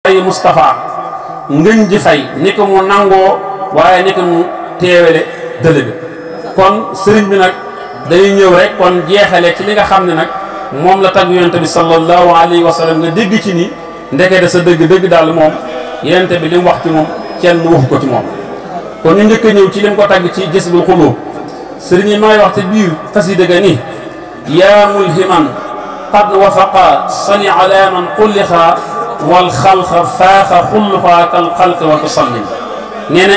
ay Moustapha ngën ji fay ni ko mu nangoo waaye ni ko mu teewele dële bi kon sëriñ bi nag dañuy ñëw rek kon jeexale ci li nga xam ne nag moom la tagg yonent bi sallallahu alayhi wa sallam nga dégg ci ni ndekete sa dëgg-dëgg daal moom yonent bi li mu wax ci moom kenn waxu ko ci moom kon ñu njëkk a ñëw ci li mu ko tagg ci Jazbul Qulub sëriñ yi may wax ci biir xasida ga ni yaa mulhiman qad wafaqa sali ala man xulliqa wal xalqa faaxa xulluqa kal xalq wa tusallim nee na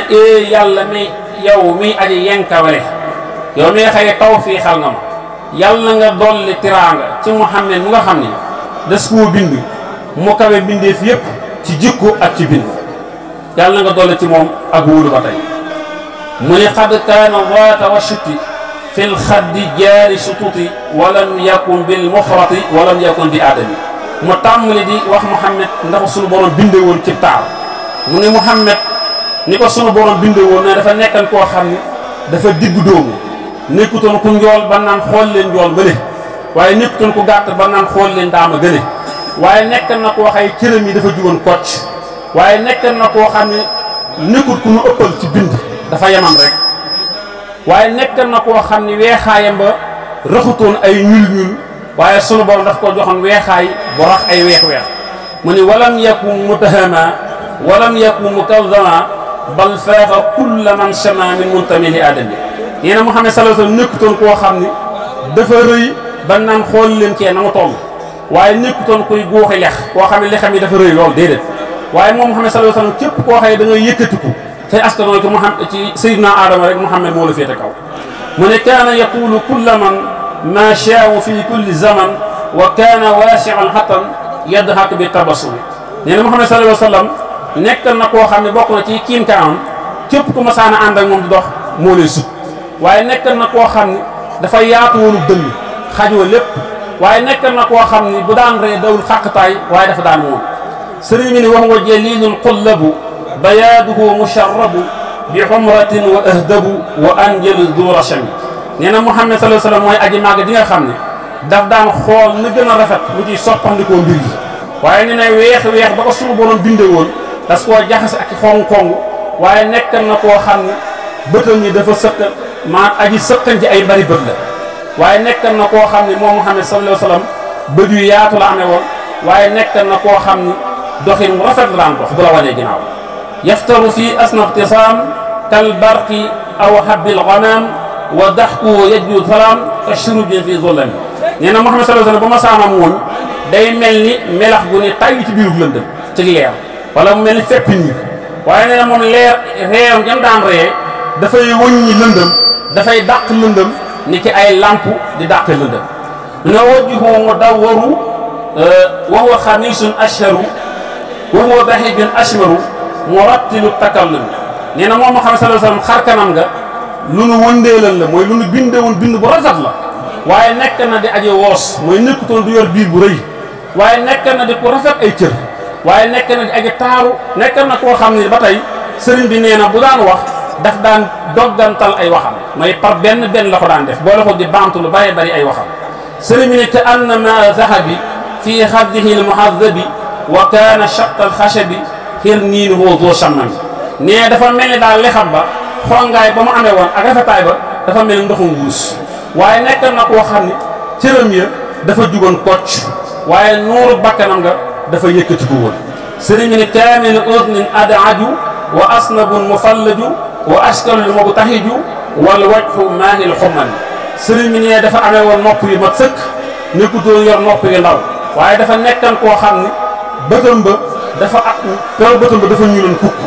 yàlla mi yow miy aji yenkawale yow mi nga xëy taw fii xal nga ma yàlla nga dolli tiraanga ci Muhammad mu nga xam ne des koo bind mu kawe bindeef yépp ci jikko ak ci bind yàlla nga dolli ci moom ak wóolu ba tey mu ni xad kaana waata wa shutti fil xaddi jaari sututi walam yakun bil mufrati walam yakun bi aadami mu tàmmali di wax Muhammad ndax sunu borom binde woon ci taar mu ne Muhammad ni ko sunu borom binde woon ne dafa nekkan koo xam ne dafa diggu dóomu nekkutoon ku njool ba naan xool leen njool gëne waaye nekkutoon ku gàtt ba naan xool leen daama gëne waaye nekkan na koo xay cëram yi dafa jugoon kocc waaye nekkan na koo xam ne nekkut ku nu ëppal ci bind dafa yemam rek waaye nekkan na koo xam ne weexaayam ba raxutoon ay ñuul waaye sunu borom daf ko joxoon weexaay bu rax ay weex-weex mu ni walam yakun mutahama walam yakun mukazama bal faaxa kulla man shama min muntami li aadami nee na Muhammad sallallahu alayhi wasallam nekkutoon koo xam ni dafa rëy ba naan xool leen cee na mu toll waaye nekkutoon kuy góoxi lex koo xam ne lexam yi dafa rëy lool déedéet waaye moom Muhammad sallallahu alayhi wasallam képp koo xëy da ngay yëkkatiku tey askanoo ci Muhammad ci Seydina Adama rek Muhammad moo la féete kaw mu ne kaana yaqulu kulla man ma shaa'u fi kulli zaman wa kaana waasi'an hatan yadhak bi tabassum nee na Muhammad sallallahu alayhi wasallam nekk na koo xam ne bokk na ci kiim kaam képp ku ma saana ànd ak moom di dox moo lay sut waaye nekk na koo xam ne dafa yaatu woonu dënn xajoo lépp waaye nekk na koo xam ne bu daan ree dawul xàqtaay waaye dafa daan woon sëriñ mi ni wax nga jalilul qullabu bayaaduhu musharrabu bi xumratin wa ahdabu wa anjalu du rachami nee na Muhammad sallallahu alayhi wasallam mooy aji màgg di nga xam ne daf daan xool na gën a rafet mu ciy soppandikoo mbir yi waaye nee na weex ba ko suñu borom binde woon das koo jaxase ak xong-xong waaye nekk na koo xam ne bëtam yi dafa sëq maa aji sëqan ci ay bari bët la waaye nekk na koo xam ne moom Muhammad sallallahu alayhi wasallam bët yu yaatu la amee woon waaye nekk na koo xam ne doxin mu rafet la daan dox bu la wanee ginnaaw yaftaru fi asna ibtisaam kal barqi aw habbil ghanam wa daxku yajju salaam ka shurubin fi zulami nee na Muhammad sallallahu alayhi wasallam ba ma saama muuñ day mel ni melax gu ne tàyyi ci biiru lëndëm ci leer wala mu mel ni fepp nii waaye nee na moom leer reeram jam daan ree dafay wëññi lëndëm dafay dàq lëndëm ni ki ay lamp di dàq lëndëm na wajjuhu mudawwaru wa huwa xamisun ashharu wa huwa bahijun ashmaru murattilu takallum nee na moom Muhammad sallallahu alayhi wasallam xar kanam nga lu nu wëndeelal la mooy lu nu bindewoon bind bu rafet la waaye nekk na di aji woos mooy nekkutoon du yor biir bu rëy waaye nekk na di ku rafet ay cër waaye nekk na di aji taaru nekk na koo xam ne ba tey sëriñ bi nee na bu daan wax daf daan doggantal ay waxam mooy par benn la ko daan def boo la ko di baamtu lu bëree bëri ay waxam sëriñ bi ne te anna ma zahabi fii xaddihi l muhadabi wa kaana shaqal xashabi hirniinuhu doo sammami nee dafa mel ni daal lexam ba xongaay ba mu amee woon ak rafetaay ba dafa mel ni ndoxum wuus waaye nekk na koo xam ne cëram ya dafa jugoon kocc waaye nuuru bakkanam nga dafa yëkkati ko woon sëriñ bi ne kaamilu udnin adaaju wa asnabun mufallaju wa askalul mubtahiju wal wajhu maahil xummani sëriñ bi ne dafa amee woon nopp yu mat sëkk nekkutoon yor nopp yu ndaw waaye dafa nekkan koo xam ne bëtam ba dafa pew bëtam ba dafa ñuuloon kukk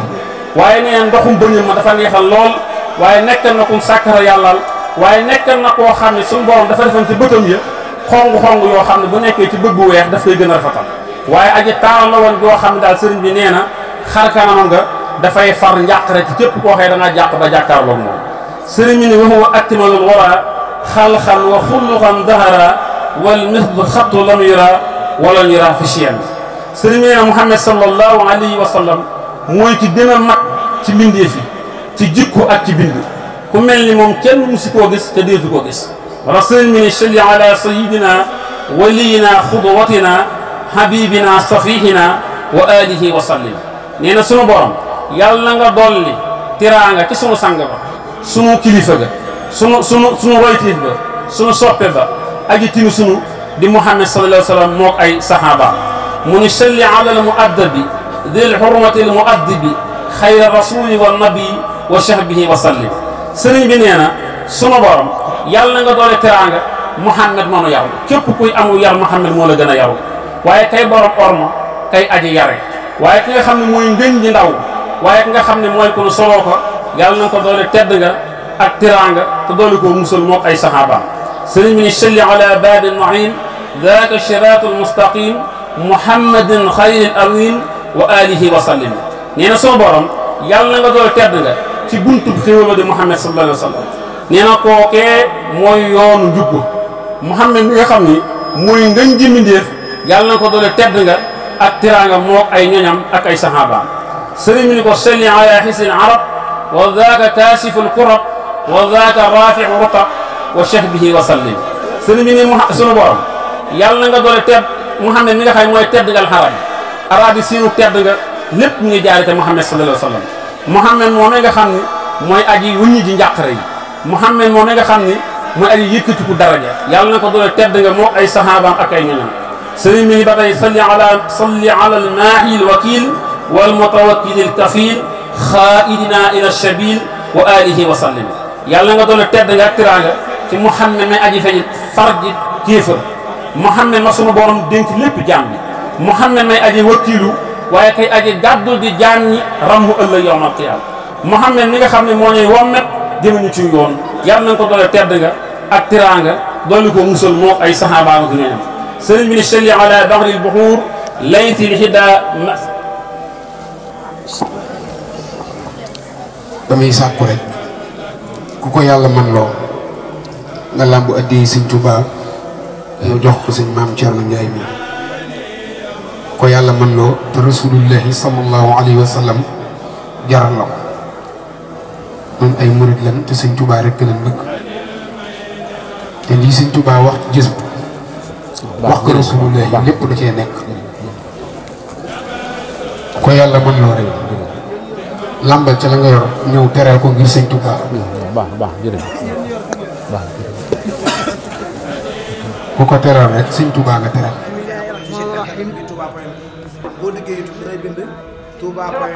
waaye nee ndoxum bëñam ma dafa neexal lool waaye nekkan na kum sàkkara yàllal waaye nekkan na koo xam ne suñu borom dafa defan ci bëtam ya xong-xong yoo xam ne bu nekkee ci bët bu weex daf koy gën a rafetal waaye aji taaral la woon joo xam ne daal sëriñ bi nee na xar kanamam nga dafay far njàqare ci képp koo xëy da ngaa jàq ba jàkkaarloog moom sëriñ bi ne wa huwa akmalul wara xalxan wa xulluxan dahara wal mislu xattu lam yura wala yura fi chien sëriñ bi nee na Muhammad sallallahu alayhi wa sallam mooy ci gën a mag ci mbindeef yi ci jikko ak ci bind ku mel ni moom kenn musi koo gis te déetu koo gis wala sëriñ bi ne salli ala sayidina waliyina xudwatina habibina safihina wa alihi wa sallim nee na sunu borom yàlla nga dolli tiraanga ci sunu sang ba sunu kilifa ga sunu roytiif ba sunu soppe ba aji tinu sunu di Muhammad sallallahu alayhi wa sallam mook ay sahaaba mu ni salli ala al muaddabi dil hurmati al muaddibi xayra rasuli wa nabi wa sahbihi wa sallim sëriñ bi nee na sunu borom yàlla nga doole teraanga Muhammad moonu yaw képp kuy amul yar Muhammad moo la gën a yaw waaye kay borom orma kay aji yare waaye ki nga xam ne mooy ngën ji ndaw waaye ki nga xam ne mooy ko nu soloo ko yàlla na ko doole tedd nga ak teraanga te doole koo musal mook ay sahaaba sëriñ bi ni salli ala babi naim daaka siratu almustaqim muhammadin xayril awin wa alihi wa sallim nee na sunu borom yàlla na nga doole tedd nga ci buntub xéwal di Muhammad sallallahu alayhi wa sallam nee na kookee mooy yoonu njubbu Muhammad mi nga xam ni mooy ngën ji mbindéef yàlla na ko doole tedd nga ak tiraanga mook ay ñoñam ak ay sahabaam sëriñ bi ni ko salli ala xisin arab wa daaka kaasifu lkurab wa daaka rafiu rutab wa shahbihi wa sallim sëriñ bi ni sunu borom yàlla na nga doole tedd Muhammad mi nga xam mooy tedd ngal xarab arab yi siinu tedd nga lépp mu ngi jaarite Muhammad sallallahu alayhi wa sallam Muhammad moom nga xam ni mooy aji wuññi ji njàqare yi Muhammad moom nga xam ni mooy aji yëkkatiku daraja yàlla na ko doole tedd nga mook ay sahabaam ak ay ñoñam sëriñ bi ba tey salli ala almaahi alwakil walmutawakkil alkafil xaaidina ila shabil wa alihi wa sallim yàlla nga doole tedd nga ak tiraanga ci Muhammad may aji feñ farji kéefër Muhammad ma sunu borom dénk lépp jaam bi Muhammad may aji wakkilu waaye kay aji gàddul di jaam ñi rammu ëllëg yawmal qiyaama Muhammad mi nga xam ne moo ñuy wommet jëmuñu ci yoon yàlla na ko doole tedd nga ak tiraanga doole ko musal mook ay sahaaba ak ñoom sëriñ bi ni salli ala bahri lbuxuur layti lhida damay sàkku rek ku ko yàlla man loo nga làmbu addi sëñ Tuubaa yow jox ko sëñ maam Thierno Ndiaye mi ko yàlla man loo te rasulullahi sallallahu alayhi wa sallam jaral la ko noonu ay murit lan te sëñ Tuubaa rek lañ bëgg te lii sëñ Tuubaa wax gis wax ko rasulullahi lépp da cee nekk ko yàlla mën loo rek lambal ca la nga yor ñëw teral ko ngir sëñ Tuubaa baax jërëjëf baax ku ko teral rek sëñ Tuubaa nga teral boo liggéey da ngay bind Touba point